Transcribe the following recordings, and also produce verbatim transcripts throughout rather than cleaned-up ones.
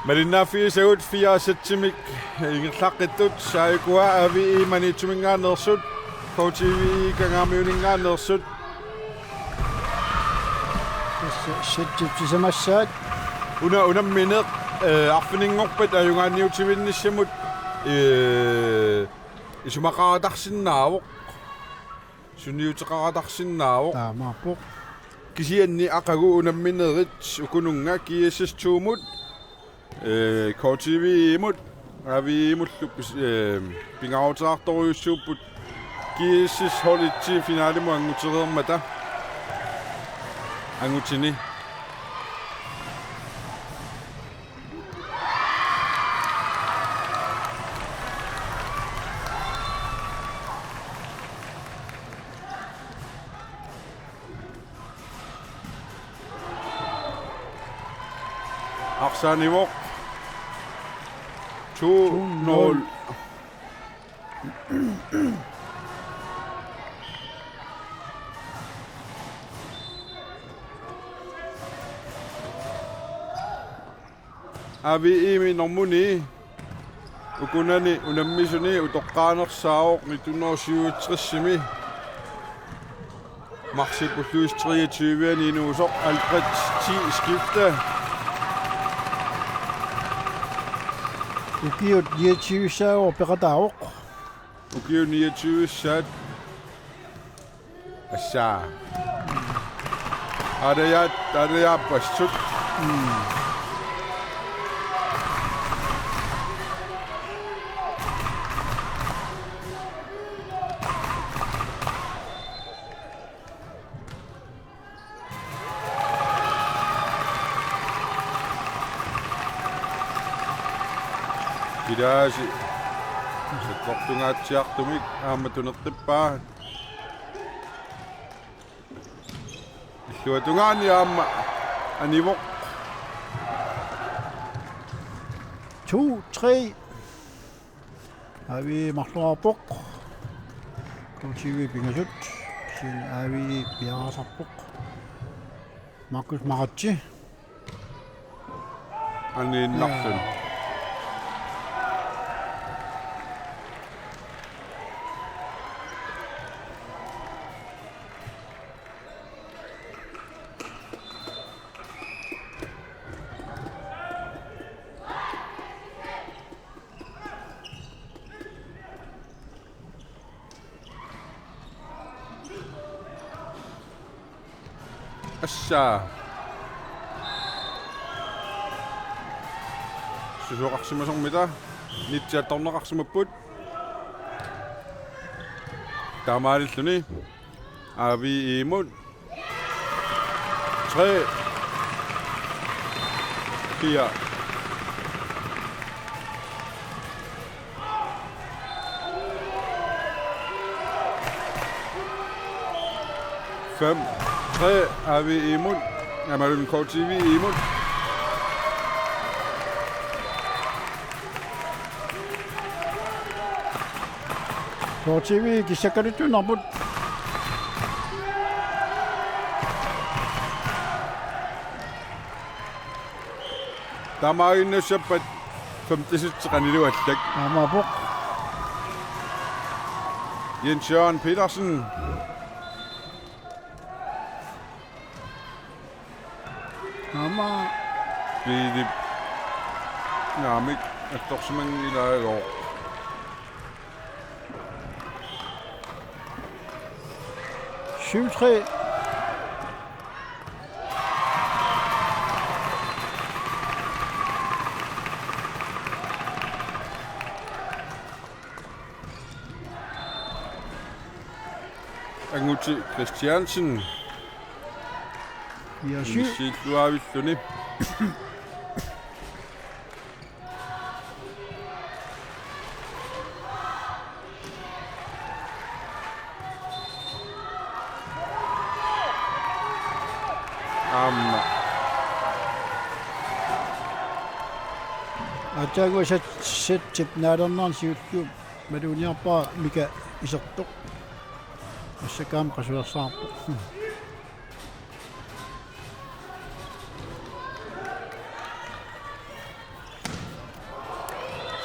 Malinnaaffigisagut fire-setsimik ingerlaqqittut, S A I-kua A V I Maniitsuminngaanneersut, K T V I Kangaamiuninngaanneersut. Tassa setsit sisamassaat. Una unammineq, eh, arfininngorpat ajugaanniutivinnissamut, eh, isumaqaratarsinnaavoq. Sunniuteqaratarsinnaavoq. Taamaappoq. Kisianni aqagu unamminerit ukununnga G S S to-mut, eh, K T V I-mut, A V I-mullu pis-, eh, pingaaruteqartorujussuupput G S S hold et-i finalimut anngutereermata angutini. Arsaanivoq. To nul. A V I-mi normuni ukunani unammisuni utoqqaanersaavoq nitten hundrede syvogtres-imi marsip ulluisa treogtyve-ani inuusoq Albert T. Skifte. Ukiut niogtyve-ssaavoq peqataavoq. Ukiut niogtyve-ssaat. Assa. Areat, areat passut. Mm. Kilaasi. Sakkortungaatsiartumik aamma tunertippaa. Illuatungaani aamma anivoq. To tre. A V I marloqarpoq. K T V pingasut. Kisianni A V I piareersarpoq. Markus Maratse. Aniinnarluni. Assa. Susoqarsimasormita. Nitsiattorneqarsimapput. Taamaalilluni. A V I-mut. Tre. Fire. Fem. Tre. A V I-mut. Amalun K T V I-mut. K T V kissakkaluttuinnarput. Taamaaginnassappat femten-it qaniluallak. Aammaappoq. Jens Jørgen Petersen. Aamma. Filip. Naamik, attorsimanngilaagu. Syv tre. Anguti Christiansen. Ja, syv. Missilluavilluni. Aamma. Aatsaannguaq set-, settip naalernerani siulliup maluginiarpara Mika isertoq. Massakkut aamma qasuersaarpoq.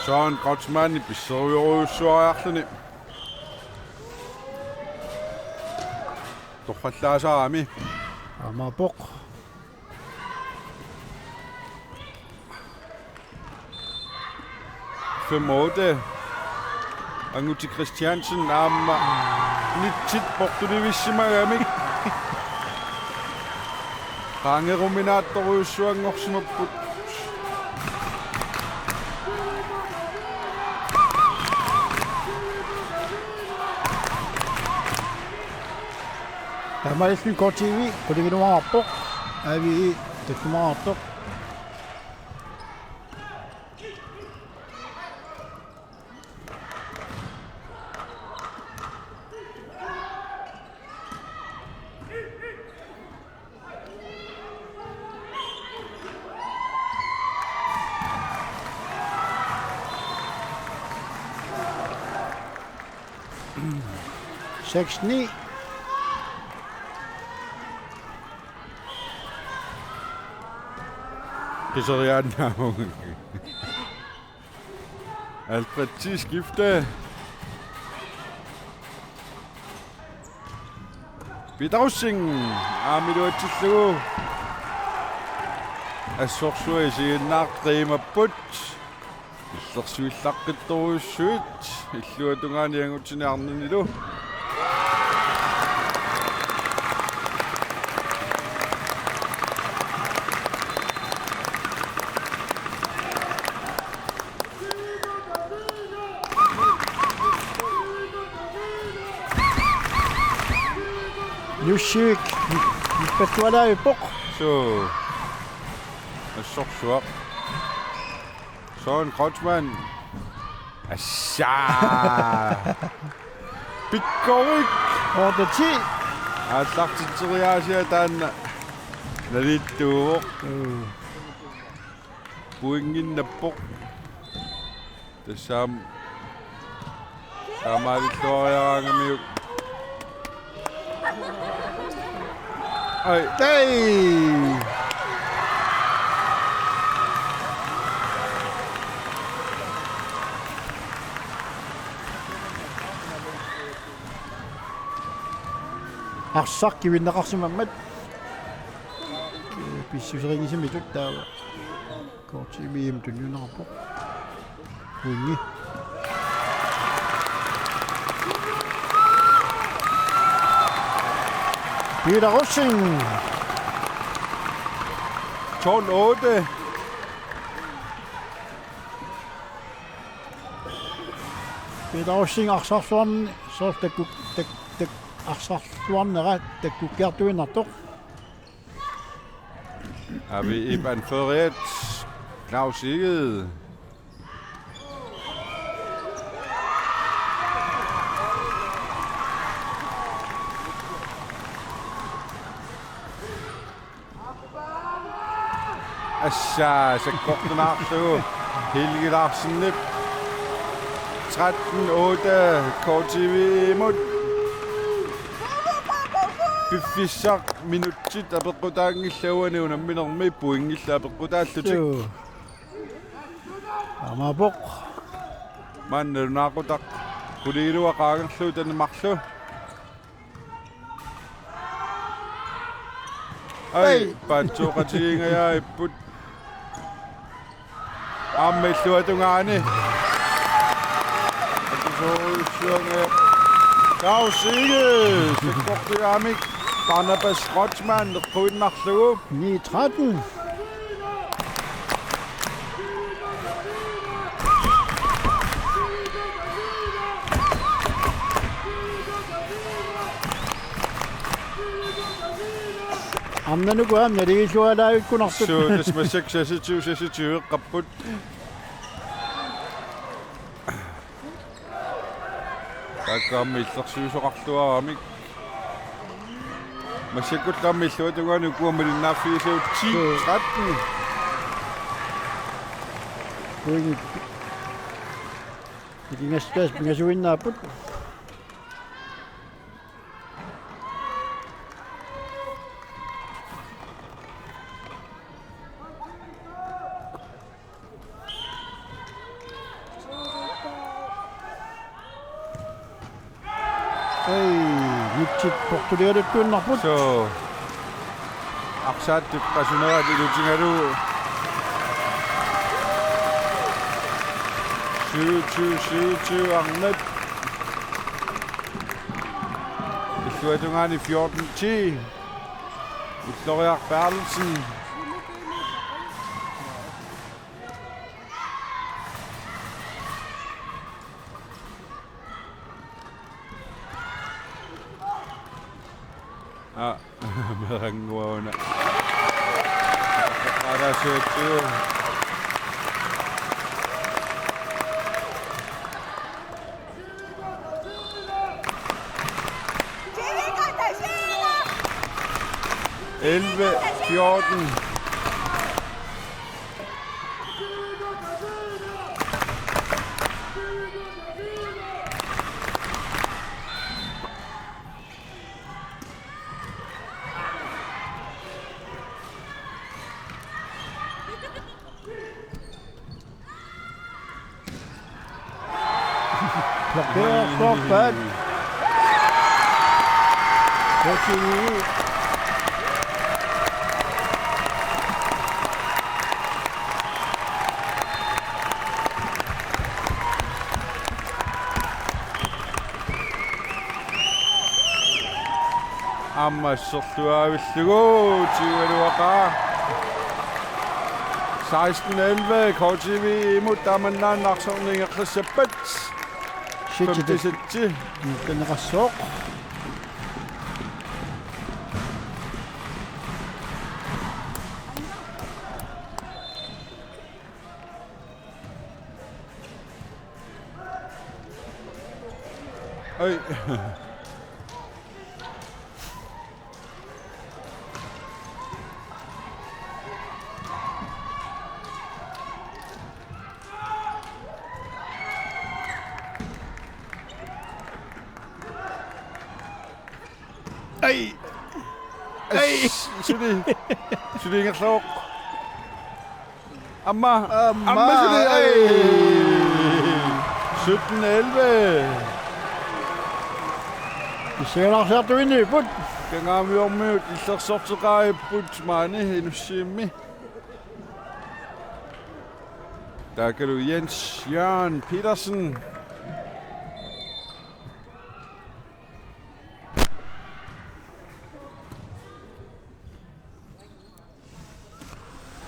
Søren Kreutzmann pisserujorujussuariarluni. Torrallaasarami. Aammaappoq. Fem otte. Anguti Christiansen aamma nitsit portulivissimagamik. Qaangeruminaattorujussuanngorsimapput. Taamaalilluni K T V qulingiluaarpoq. A V E tallimaartoq. Seks ni. Qiseriaannaavoq. Alfred T. Skifte. Peter Rosing. Aamma iluatsillugu. Assorsuaq isiginnaartoq qiimapput. Illersuillaqqittorujussuit. Illuatungaani angutini arnanilu. Nuussivik. Nippattualaavippoq. Suu. Assorsuaq. Søren Kreutzmann. Assaa. Pikkorik. Otte ti. Aallartitseriaasia taanna nalittuuvoq. Mm. Pointinnappoq. Tassami taamaalilluariaraangamiuk. Ai. Ai! Arsaq kivinneqarsimammat. Pissuserinngisamik taava. K T V-mi tunniunneqarpoq. Wingi. Peter Rosing. Tolv otte. Peter Rosing arsarluarn-, soorlu takku-, tak-, tak-, arsarluarnera takkukkiartuinnartoq. A V E-p anføreriat Claus Egede. Assaa, sakkortunaarlugu Helge Larsenip. Tretten otte K T V-mut. Piffissaq minutsit apeqqutaanngillat uani unamminermi pointillu apeqqutaallutik. Suu. Aammaappoq. Maanna nalunaaqutaq qulingiluat qaangerlugu taanna marluk. Ai, ai. Paatsooqatigiingajavipput. Aamma illuatungaani. Atusoorujussuanngilaq. Claus Egede, sakkortujaamik. Barnabas Rothmann, eqquinnarlugu. Ni tretten. Arnanut aamma naligiilluarlaavikkunartut. Suu, tassa massakkut seksogtyve seksogtyve eqqapput. Taakku aamma illersuisoqarluaramik. Massakkut aamma illuatungaani ukua malinnaaffigisavut ti tretten. Pointit. Ikingastaas pingasuinnaapput. Ai, nitsit portuligaluttuinnarput. So. Arsaattut qasunerat ilutigalugu. Syvogtyve syvogtyve arnat. Illuatungaani fjorten ti. Ulloriaq Berthelsen. Ah, meerannguaq una. Qaraseetsiu. Elleve fjorten. Blokeret forfald. K T V. Aamma asserluaavillugu tyveluaqaa. Seksten elleve, K T V-mut taamannaana arsamik ingerlassappat. Shit, femten shit. Femten shit. Iukkaneqassooq. Ai. Ai. Ai. Suli. Suli ingerlavoq. Aamma. Aamma. Aamma suli. Ai. Ai. Sytten elleve. Pissanganarsiartuinniipput. Kangaamiormiut illersorteqarput maani Inussivimmi. Taakkualu Jens Jørgen Petersen.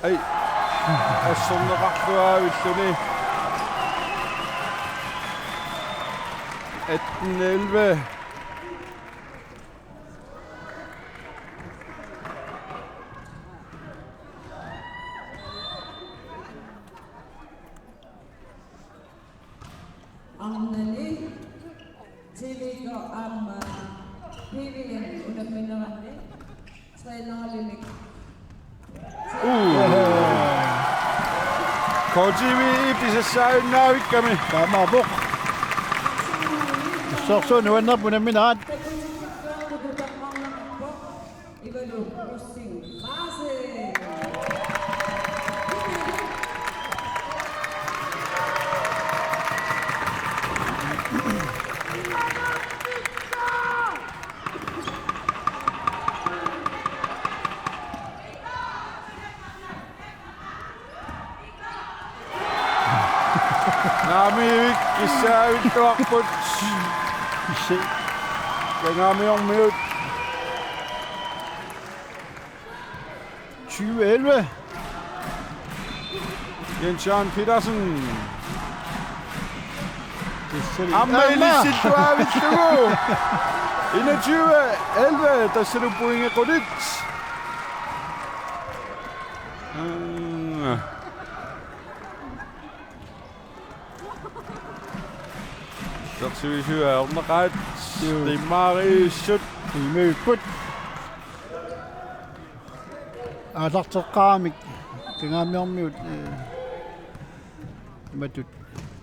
Ai. Asserneqarluaavilluni. Atten elleve. Arnani, T V K aamma P V M unammineranni, trænerilik. K T V-p pisassaajunnavikkami. Taamaappoq. Sorsuunuannerpu unamminerat. Naamivik kissaavilluarput. Isse. Kangaamiormiut. Tyve elleve. Jens Jørgen Petersen. Aamma. Aamma ilissilluavillugu. Enogtyve elleve, tassalu pointit qulit. Mm. Sersivisui ajornaqaat. Juu. Qimmariissut. Imaappoq. Aallarteqqaaramik Kangaamiormiut, eh, imatut,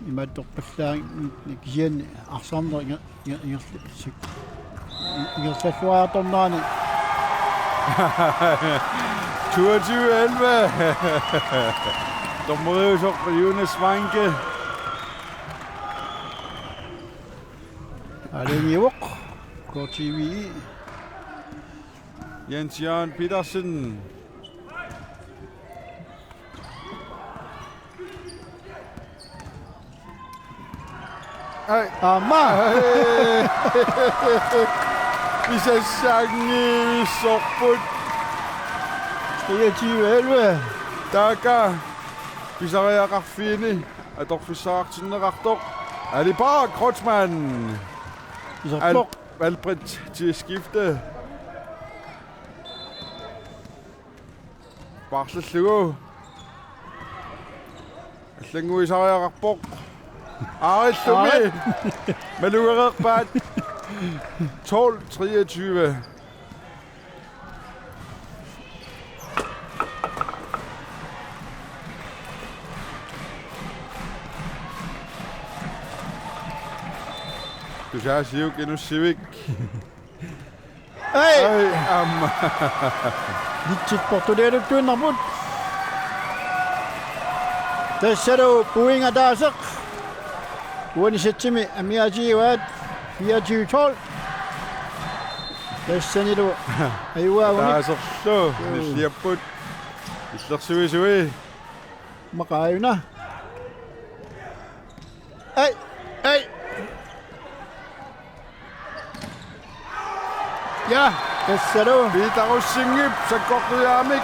imaattorpallaanngillat kisianni arsarneq inger-, inger-, ingerlassak-, ingerlalluartornerani. Toogtyve elleve. Dommeriusoq Jonas Weinke. Aalajangiuvoq. T V. Jens Jørgen Petersen. Ai. Aamma. Ai. Pisassangivissorput. Treogtyve elleve. Taakku pisariaqarfiini atorfissaqartinneqartoq. Ali Bak Kreutzmann. Iserpoq. Al-, Albrecht til skifte. Paarlallugu. Allannguisariaqarpoq. Aarillumi. Aarit. Malugereerpaat. Tolv treogtyve. Tusaasiuk Inussivik. Ai! Ai, aamma. Nitsitportulialuttuinnarput. Tassalu point ataaseq. Uani sættimi amigaatigivaat fireogtyve tolv. Tassanilu ajugaavoq. Ataaserlu. Mm. Nilliapput. Illersuisui. Maqaajuna. Ai, ai. Ja, tassalu. Peter Rosingip sakkortujaamik.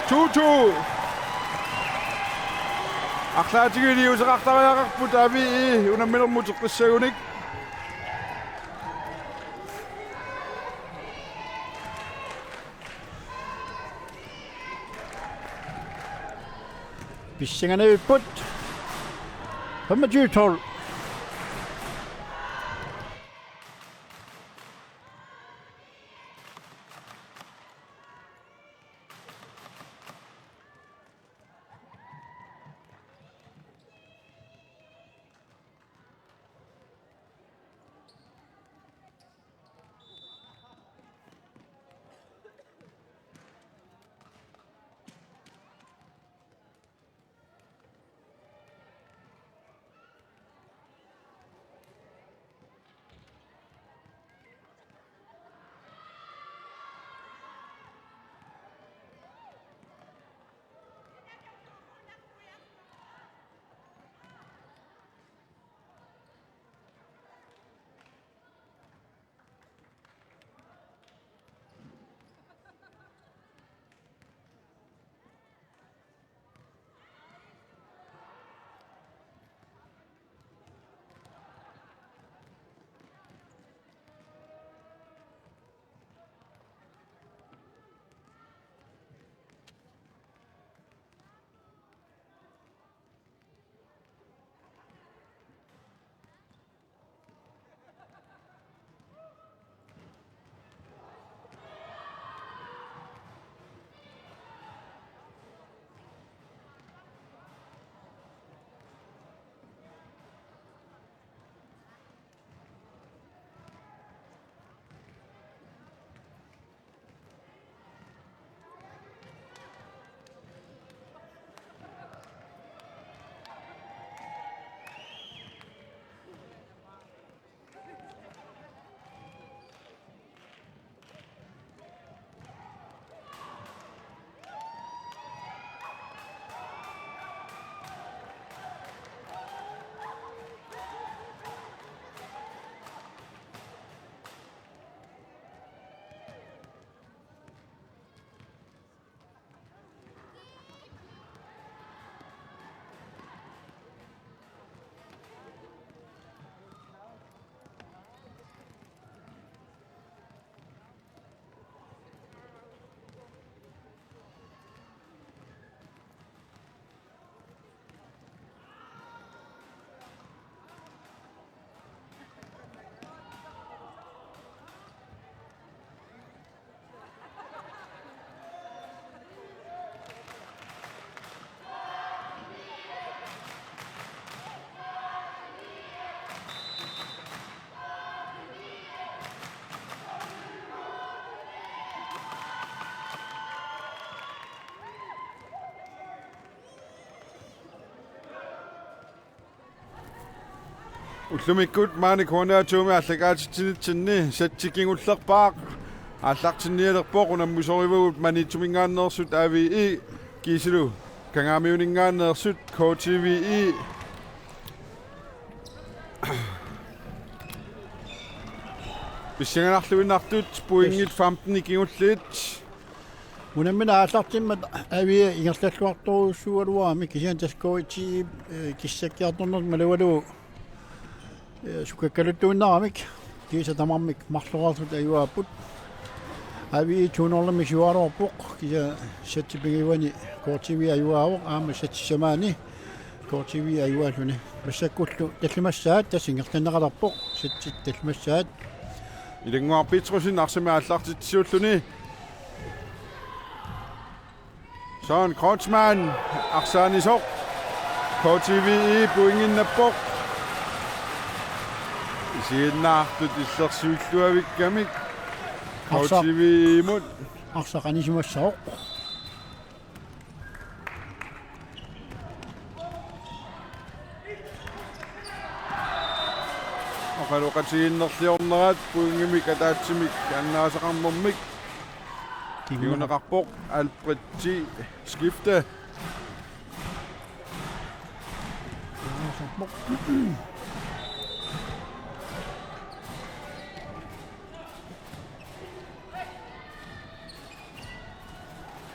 To to. Arlaatigut iliuuseqartariaqarput A V E unamminermut uteqqissagunik. Pissanganavippoq. Femogtyve tolv. Ullumikkut maani K N R to-mi aallakaatitsinitsinni sætti kingullerpaaq aallartinnialerpoq, unammisorivagut Maniitsuminngaanneersut A V E kiisilu Kangaamiuninngaanneersut K T V E. Pissanganarluinnartut pointit femten kingulliit. Unammineq aallartimmat A V E ingerlalluartorujussuugaluarami, kisianni tassa K T V E, eh, kissakkiartornermik malugalugu, eh, sukakkaluttuinnaramik, kiisa tamarmik marloraartut ajuaapput. A V E to nul-imik siuaraluarpoq, kisianni sættip pingajuani K T V E ajugaavoq, aamma sættip sisamaani K T V E ajugaalluni. Massakkullu tallimassaat tassa ingerlanneqalerpoq, sættit tallimassaat. Ilanngua Petrussen arsamik aallartitsisuulluni. Søren Kreutzmann arsaanisoq. K T V E pointinnappoq. Isiginnaartut illersuilluavikkamik. Arsaq. K T V E-mut. Arsaq anisimassaaq. Oqaloqatigiinnerliornerat pointimik ataatsimik annaasaqarnermik. Kinguneqarpoq Alberti skifte.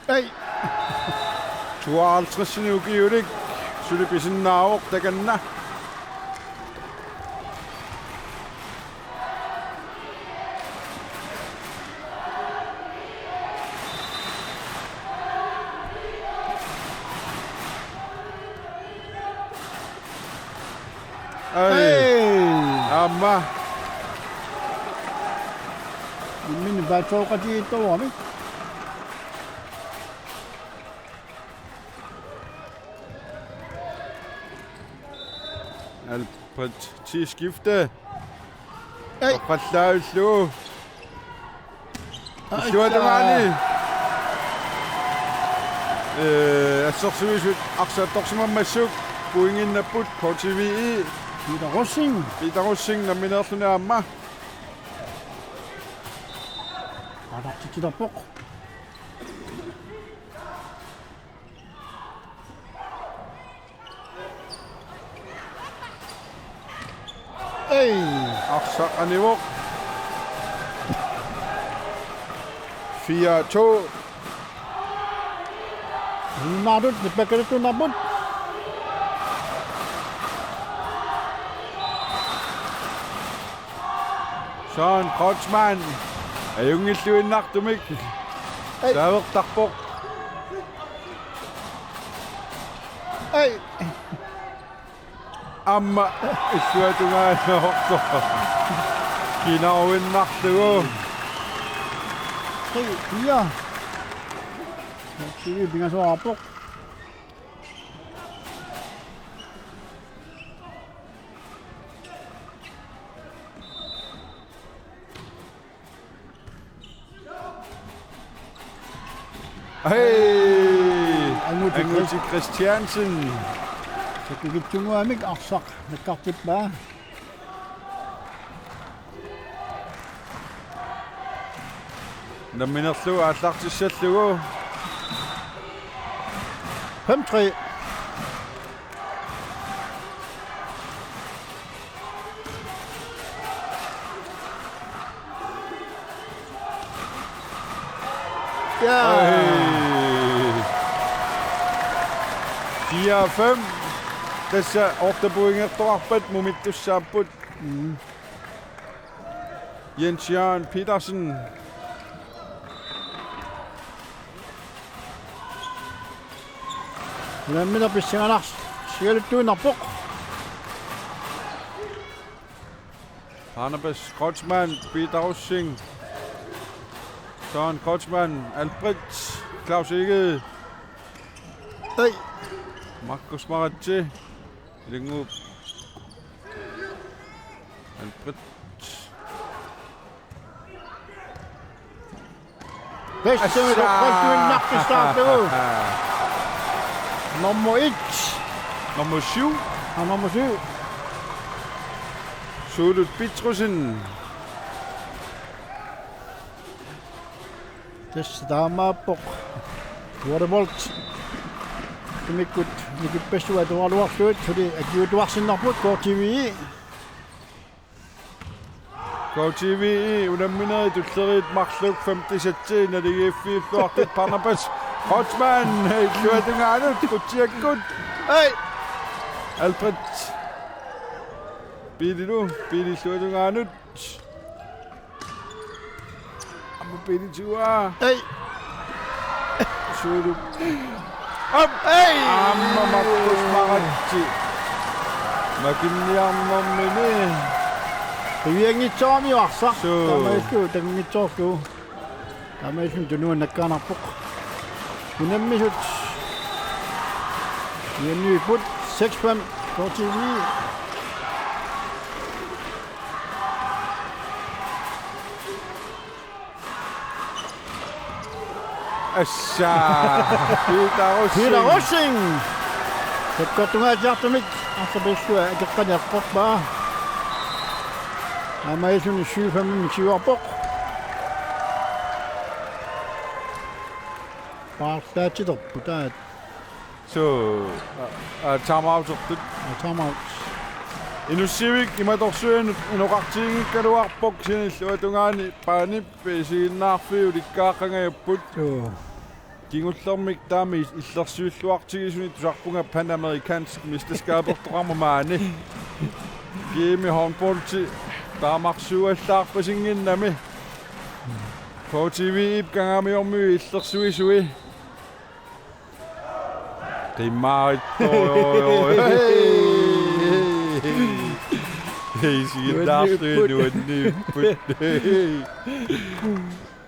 Ei. Tooghalvtredsinik ukiulik suli pisinnaavoq takanna. Ei. Ei. Aamma. Imminut paatsoqatigiittuarami. Alberti skifte. Ei. Torrallaavillugu. Illuatungaani. Ee, assersuisut arsaq attorsimammassuk pointinnapput K T V E. Peter Rosing. Peter Rosing nammineerluni aamma. Aallartitsilerpoq. Ei. Arsaq anivoq. Fire to. Unnaartut nipiakkaluttuinnarput. Søren Kreutzmann. Ajunngilluinnartumik. Ei. Saavertarpoq. Ei. Aamma illuatungaanut kinaruinnarlugu. Tre, fire. Sivi pingasoqarpoq. Hej! Anguti Anguti Christiansen. Sakikitsunnguamik arsaq nakkartippaa. Namminerlu aallartissallugu. Fem tre. Ja. Oj. Fire fem. Tassa otte pointertoqarpat mumittussaapput. Mm. Jens Jørgen Petersen. Unammineq pissanganarsigaluttuinnarpoq. Barnabas Kreutzmann, Peter Rosing. Søren Kreutzmann, Albrecht, Claus Egede. Ei. Markus Maratse. Ilannguup. Albrecht. Bedste med Assa. Nummer et. Nummer syv. Og nummer syv. Suulut Petrussen. Tassa taamaappoq. Waterbolt. Timikkut nikippassuit atuaraluarlugit suli akiuuttuarsinnarput K T V E. K T V E unamminerit tulleriit marluk femte sæti naligiiffiulluartut Barnabas Kreutzmann illuatungaanut qutsiakkut. Ei! Albert. Biililu, Biili illuatungaanut. Aamma Biili tua. Ei! Suulu. Op! Ei! Aamma Markus Maratse. Makinniarnermini. Qivianngitsoorami arsaq. Suu. Taamaalillugu, takunngitsoorlugu. Taamaalilluni tunuanut nakkaanarpoq. Unammisut. Nuannivipput seks fem K T V E. Assa. Peter Rosing. Peter Rosing. Sakkortungaatsiartumik arsaq pissua akeqqaniartorpaa. Aamma iluni syv fem siuarpoq. Paarlaatiterput taat. Suu, aa, aa, timeoutertut. Aa, timeout. Inussivik imatorsuinut inoqartiginngikkaluarpoq, kisianni illuatungaani Paanip isiginnaarfiit ulikkaaqqangajapput. Suu. Kingullermik taama is-, illersuilluartigisunik tusarpunga Panamerikansk Mesterskabertoqarmat maani. G M-i håndboldi taamarsuallaarpasinnginnami. K T V-p Kangaamiormiut illersuisui. Qimmaarittoq. Hej. Hej, isiginnaartui nuannivipput. Nuannivipput.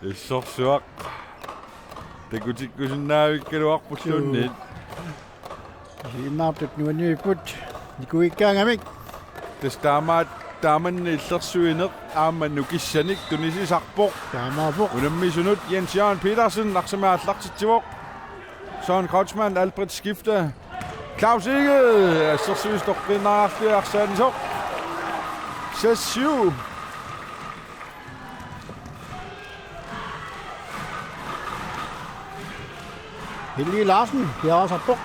Issorsuaq. Takutikkusunnaavikkaluarpulluunniit. Isiginnaartut nuannivipput. Nikuikkaangamik. Tassa taamaat taamanna illersuineq aamma nukissanik tunisisarpoq. Taamaappoq. Unammisunut Jens Jørgen Petersen arsamik aallartitsivoq. Søren Kreutzmann, Albert Skifte. Claus Egede, assersuisoq toqqinnaarluni arsaanisoq. Seks syv. Helge Larsen, piareersarpoq.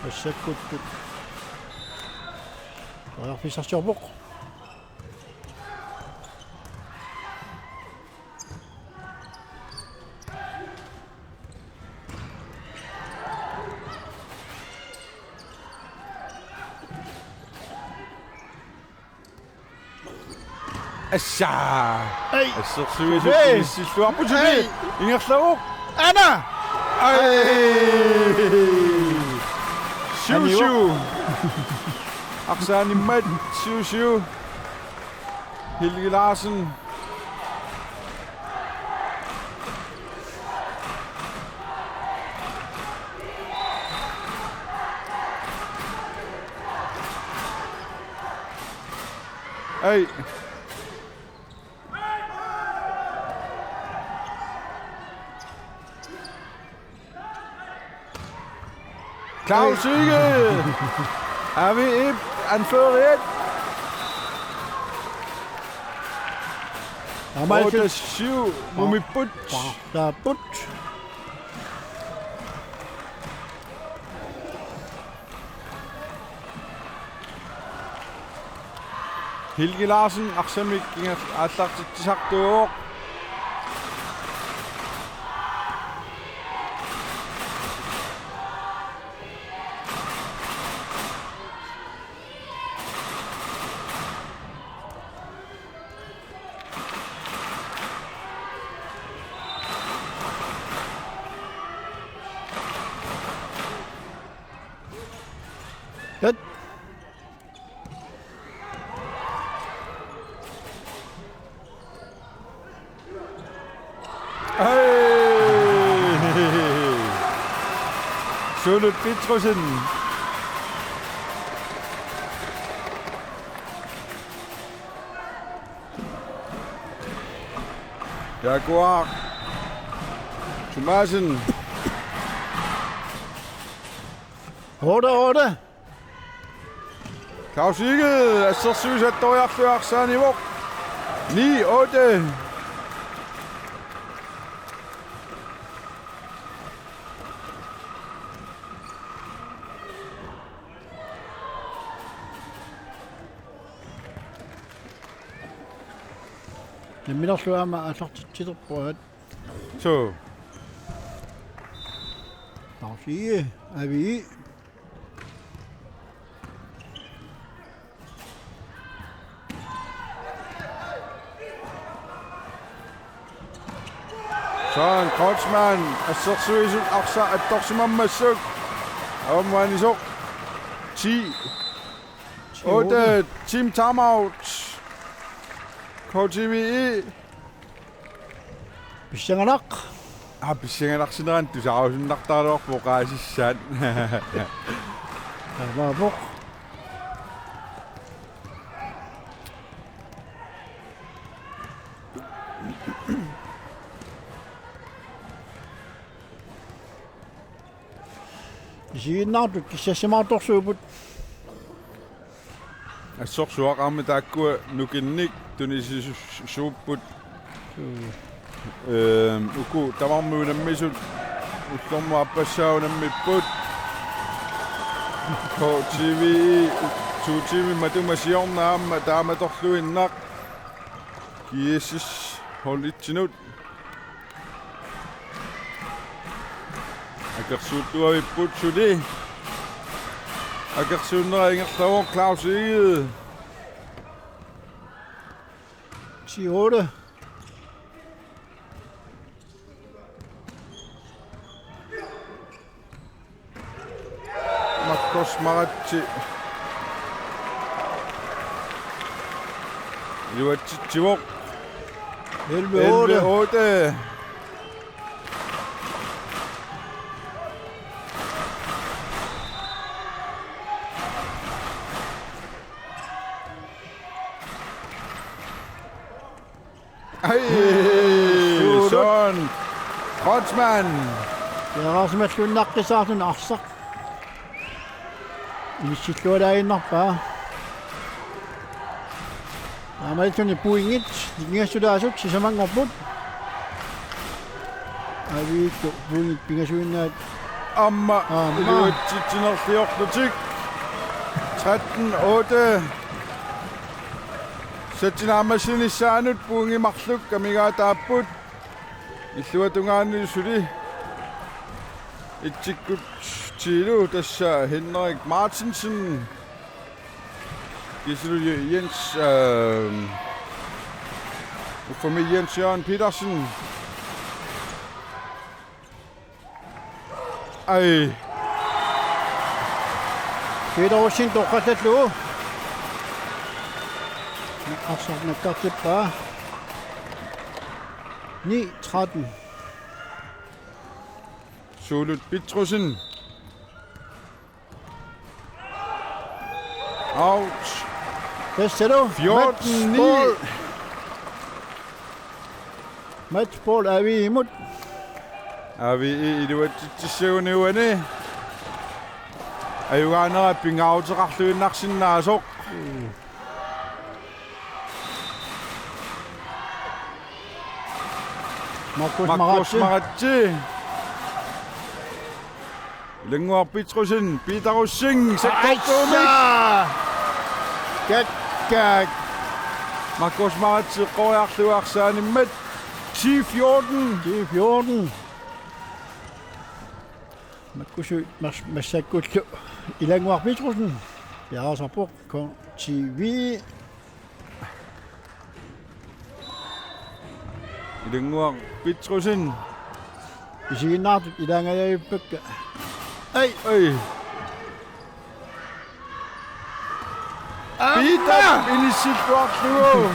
Assakkuttut. Periarfissarsiorpoq. Assa. Ei. Assersuisut. Ei. Inissilluarput suli. Ei. Ingerlavoq. Ana. Ei. Ei. Syv syv. Anivoq. Arsaanimmat syv syv. Helge Larsen. Ei. Claus Hygge. Avi Ip, anføreriat. Aamma otte syv, Mumipput. Taaput. Helge Larsen, arsamik ingerl-, aallartitsisartuuvoq. Kat. Ei! Suulut Petrussen. Jaguar Thomassen. Otte otte. Claus Egede assersuisut attoriarlugit arsaannivoq. Ni otte. Namminerlu aamma aallartitsiterpaat. Suu. Claus Egede, Avi. Søren Kreutzmann, assersuisut arsaq attorsimammassuk. Aamma anisoq. Ti. Otte, team timeout. K T V E. Pissanganaq. Aa, pissanganarsinerani tusaarusunnartaraluarpoq oqaasissaan. Taamaapoq. Isiginnaartut kissassimaartorsuupput. Assorsuaq aamma taakkua nukinnik tunisisuupput. Ehm, uku tamarmik unammisut ullormut aappassaa unammipput. K T V E to tiimit matuma siorna aamma taamatorluinnaq. G S S hold etsinut. Akersuuttuavipput suli. Akersuunnera ingerlavoq Claus Egede. Ti otte. Markus Maratse. Iluatsitsivoq. Elleve otte. Elleve otte. Ai, Suulut. Søren Kreutzmann. Piareersimalluinnaqqissaarluni arsaq. Inissillualaaginnarpaa. Taamaalilluni pointit nikingassutaasut sisamanngorput. Aviillu pointit pingasuinnaat. Aamma. Aamma. Iluatsitsinerliorlutik. Tretten otte. Sassarnermut naammassinissaanut pointit marluk amigaataapput. Illuatungaani suli. Etsikkut tiilu tassa Henrik Martinsen. Kisianni Jens, ehm, uffami Jens Jørgen Petersen. Ai. Peter Rosing toqqallallugu. Arsaq nakkartippaa. Ni tretten. Suulut Petrussen. Out. Tassalu. Fjorten ni. Matchball. Matchball Aviimut. Avi iluatsitsissaguni uani. Ajugaanera pingaaruteqarluinnarsinnaasoq. Markus Markus Maratse. Maratse. Ilannguaq Petrussen, Peter Rosing, sakkortuumik. Aitsa! Kak, kak. Markus Maratse eqqoriarlugu arsaanimmat. Ti fjorten. Ti fjorten. Makkusuit mas-, massakkullu Ilannguaq Petrussen. Piareersarpoq K T V. Ilannguaq Petrussen. Isiginnaartut ilaangajavippakka. Ai. Ai. Aamma. Peter inissilluarlugu.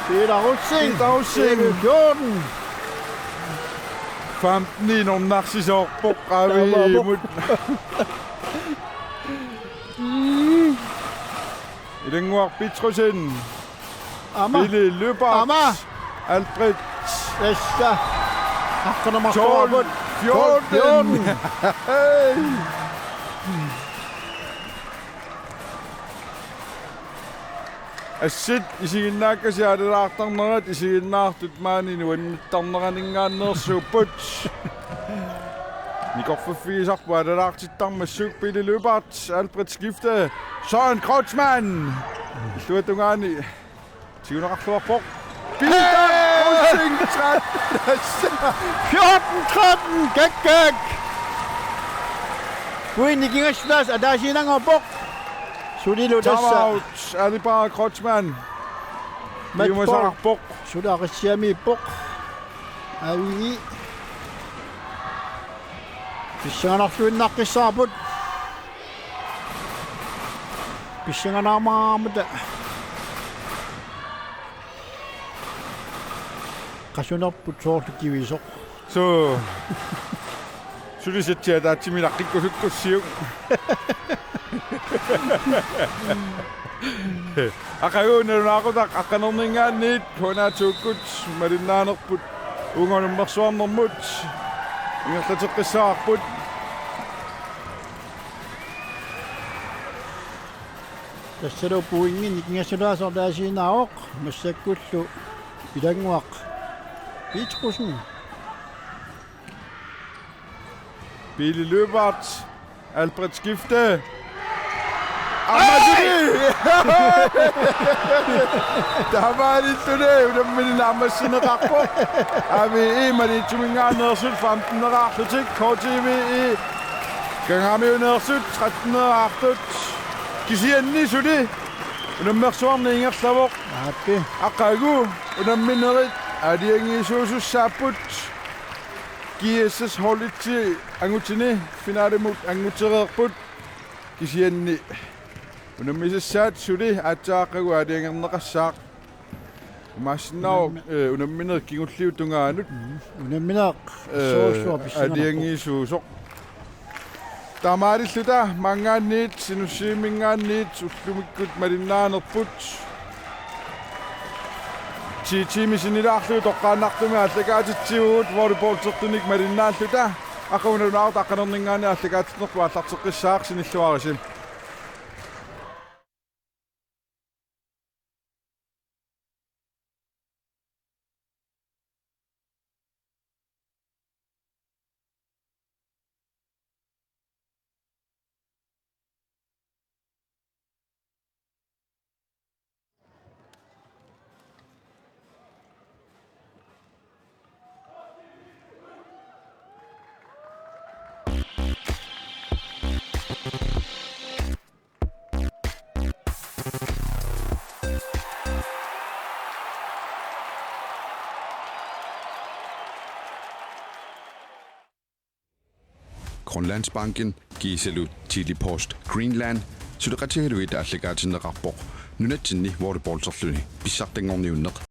Peter Rosing. Peter Rosing. Fjorten. Femten inornarsisoorpoq Aviimut. Ilannguaq Petrussen. Aamma. Pele Lyberth. Aamma. Albrecht. Esta. Hakkana tolv, fjorten. Fjorten. Hey. Assit isiginnaakkasi alalaartarnerat, isiginnaartut maani nuannittarneraninngaanneersuupput. Nikorfaffigisarput alalaartittarmassuk. Pele Lyberth, Albert Skifte, Søren Kreutzmann. Illuatungaani tiguneqarluarpoq. Peter Rosing, fjorten tretten, gak, gak. Pointi kingassutaasa ataasiinnanngorpoq. Sulilu tassa. Timeout, Ali Barre Kreutzmann. Match ball. Iumasaqarpoq. Suli Aqissiamiippoq. Avi. Pissanganarluinnaqqissaarput. Pissanganarmaarmata. Qasunerput soorlu kivisoq. Suu. Sulisatsi ataatsimik ilaqqikkusukkussiuk. Aqagu nalunaaqutaq aqqanerninngaanniit H N A to-kkut malinnaanerput uunga unammersuarnermut ingerlateqqissavarput. Tassalu pointi nikingassutaasoq ataasiinnaavoq, massakkullu Ilannguaq Petrussen. Pele Lyberth, Albert Skifte. Aamma suli! Taamaalilluni unammineq naammassineqarpoq. Aamma Maniitsuminngaanneersut femten-eraarlutik, K T V-i Kangaamiuneersut tretten-eraartut. Kisianni suli unammersuarneq ingerlavoq. Aappi. Aqagu unamminerit aalajangiisuusussaapput. G S S holditsi angutini finalimut angutereerput. Kisianni unammisassaat suli aatsaat aqagu aalajangerneqassaaq. Imaassinnaavoq, unammi-, eh, unammineq kingulliup tungaanut. Mm. Unammineq, eh, soorsuaq pissanganarpoq. Aalajangiisuusoq. Taamaalilluta maanngaanniit, Sinussivimminngaanniit ullumikkut malinnaanerput. Ti tiimit sinnilaarlugit toqqaannartumik aallakaatitsivugut volleyballsertunik malinnaalluta. Aqagu nalunaaqutaq aqqanerninngaanniit aallakaatinnerput aallarteqqissaaq, sinilluarisi. Grønlandsbanken kiisalu Tele-Post Greenland suleqatigalugit aallakaatinneqarpoq nunatsinni volleyballserluni pissartanngorniunneq.